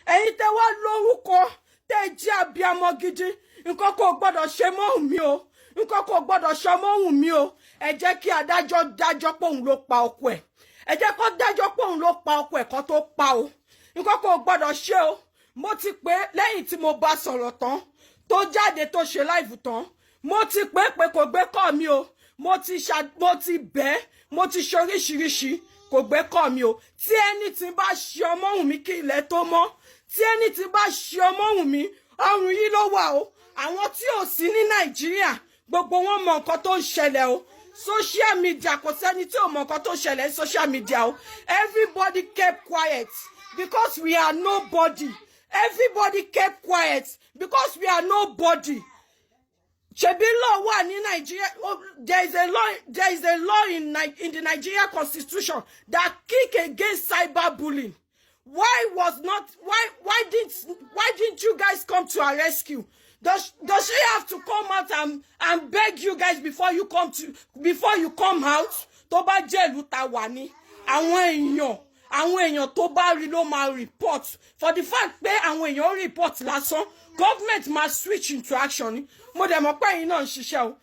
Ẹ̀yin tẹ́ wá lórúkọ, tẹ́ jẹ́ abiyamọ gidi, nǹkan kò gbọ́dọ̀ ṣe mọ́ mi o, nǹkan kò gbọ́dọ̀ ṣe ọmọ mi o. Ẹ jẹ́ kí adájọ́ dájọ́ pé òun ló pa ọkọ ẹ̀. Ẹ jẹ́ kó dájọ́ pé òun ló pa ọkọ ẹ̀ kó tó pa o. Nǹkan kò gbọ́dọ̀ ṣe o. Mo ti pé lẹ́yìn tí mo bá sọ̀rọ̀ tán, tó jáde, tó ṣe live tán, mo ti pé pé kò gbé call mi o. Mo ti bẹ́ẹ̀, mo ti ṣe oríṣiríṣi, kò gbé call mi o. Tí ẹni tí bá ṣe ọmọ mi, kí ilẹ̀ tó mọ́, tí ẹni tí bá ṣe ọmọ mi, ọrùn yìí ló wà o. Àwọn tí ò sí ní Nàìjíríà, gbogbo wọn mọ nǹkan tó ń ṣẹlẹ̀ o. Social media, kò sẹ́ni tí ò mọ nǹkan tó ń ṣẹlẹ̀ ní social media o. Everybody kept quiet because we are nobody. Everybody kept quiet because we are nobody. Ṣebí law wà ní Nigeria? There is a law, there is a law in the Nigeria constitution that kick against cyberbullying. Why was not why didn't you guys come to our rescue? Does she have to come out and beg you guys before you come out? Tó bá jẹ́ ìlú ta wà ní, àwọn èèyàn tó bá rí ló máa report. For the fact pé àwọn èèyàn report lásán, government máa switch into action ni. Mo dẹ̀ mọ̀ pé ẹ̀yin náà ń ṣiṣẹ́ o.